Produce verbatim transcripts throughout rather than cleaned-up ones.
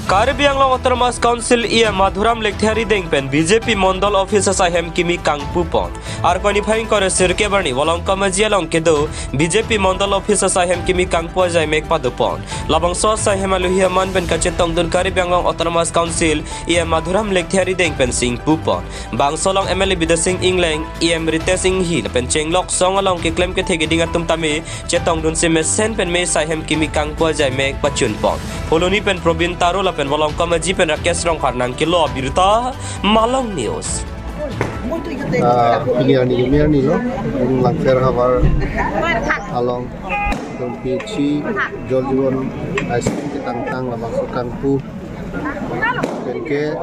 Karbi Anglong Autonomous Council E M Madhuram Lekthe arideng pen B J P Mondol Office asaihem kimi kangpu pon. Arpani phai ingkoi ra sirkep arni Volongkom Aji along kedo B J P Mondol Office asaihem kimi kangpu ajai mek pado pon. Labangso asaihem alohi aman pen kachetongdun Karbi Anglong Autonomous Council E M Madhuram Lekthe arideng pen si ingpu pon. Bangso along M L A Bidya Sing Engleng, E M Ritesh Enghi lapen Chenglok Song along keklem kethe keding atum tame chetongdunsi mesen pen me asaihem kimi kangpu ajai mek pachun pon. Phuloni pen Probin Taro lapen Volongkom Aji pen Rakesh Rongphar nangkelo abirta, Malong News. Ah, pini arni kimi arni lo, Langpher havar along, itum P H E, Jal Jeevan Mission ketangtang labangso kangpu. Penke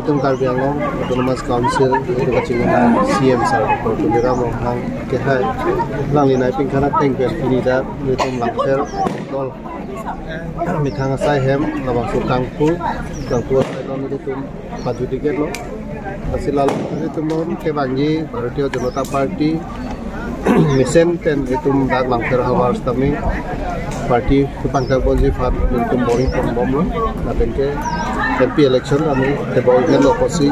itum Karbi Anglong Autonomous Council, itum kachinghon C M sir Doctor Tuliram Ronghang kehai, alangli nai pingkan ateng pen pini dak itum Langpher Mondol methang asaihem labangso kangpu, kangpu asai along itum pajut-iklo. Lasi lalo itum non kevangji Bharatiya Janata Party mesen pen itum dak Langpher havar sitame party kepangthak ponji aphan itum bor-i ponbomlo. Lapen ke M P election kami tebor-iklo pusi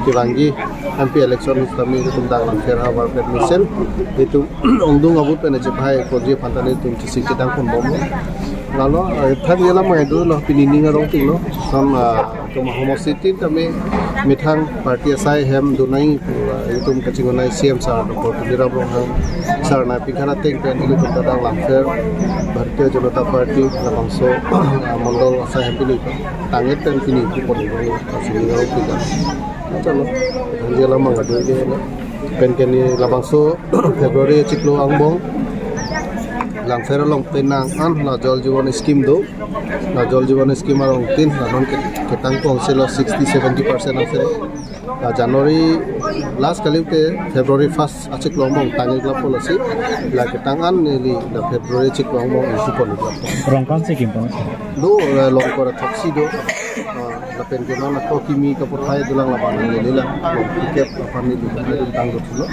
kevangji M P election sitame itum dak Langpher havar pen mesen itum ongdung avote pen chephai ponji aphan ta itum chisi kedang ponbomlo. Lalo, eh, thang alam mai dolo, pini ning arong tinglo. Lason, ah, itum ahormu sitame methang party asaihem donai pu, ah, itum kachinghon C M sir Doctor Tuliram Ronghang sir nai pingkan ateng pen itum ta dak Langpher Bharatiya Janata Party labangso, ah, Mondol asaihem pini tangit pen pini pu pon lo, pini lo kita. Chalo, thang alam mai dolo. Penke ne labangso February chiklo angbong Langpher along penang an la Jal Jeevan Scheme do. La Jal Jeevan Scheme arong tin la non ke-, ketang pon selo sixty seventy percent aselo. La January last kali ke February first achiklo angbong tangik lapu lasi la ketang an neli la February chiklo angbong ingpu pon lapu. Rong kan si kim pon? Do, eh, Longkor athoksi do. Ah, lapen ke non ako kimi kaputhai dolang laban neli la. Long ticket laban neli kaputhai dun tang do pulo.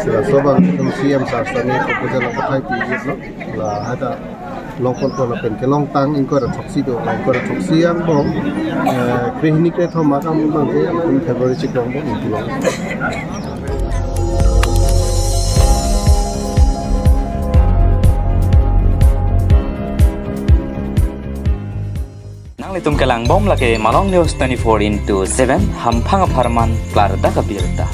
Sila sobang itum C M sir sitame proposal kaputhai pilo. La hata Longkor ko lapen ke Longtang ingkoi ra athoksi do, la ingkoi ra athoksi angbong, eh, krehini krethom akam abang ke itum February chiklo angbong ingpu lo. Nanglitum kelangbom lake Malong News twenty-four into seven, hamphang apharman klardak abirta.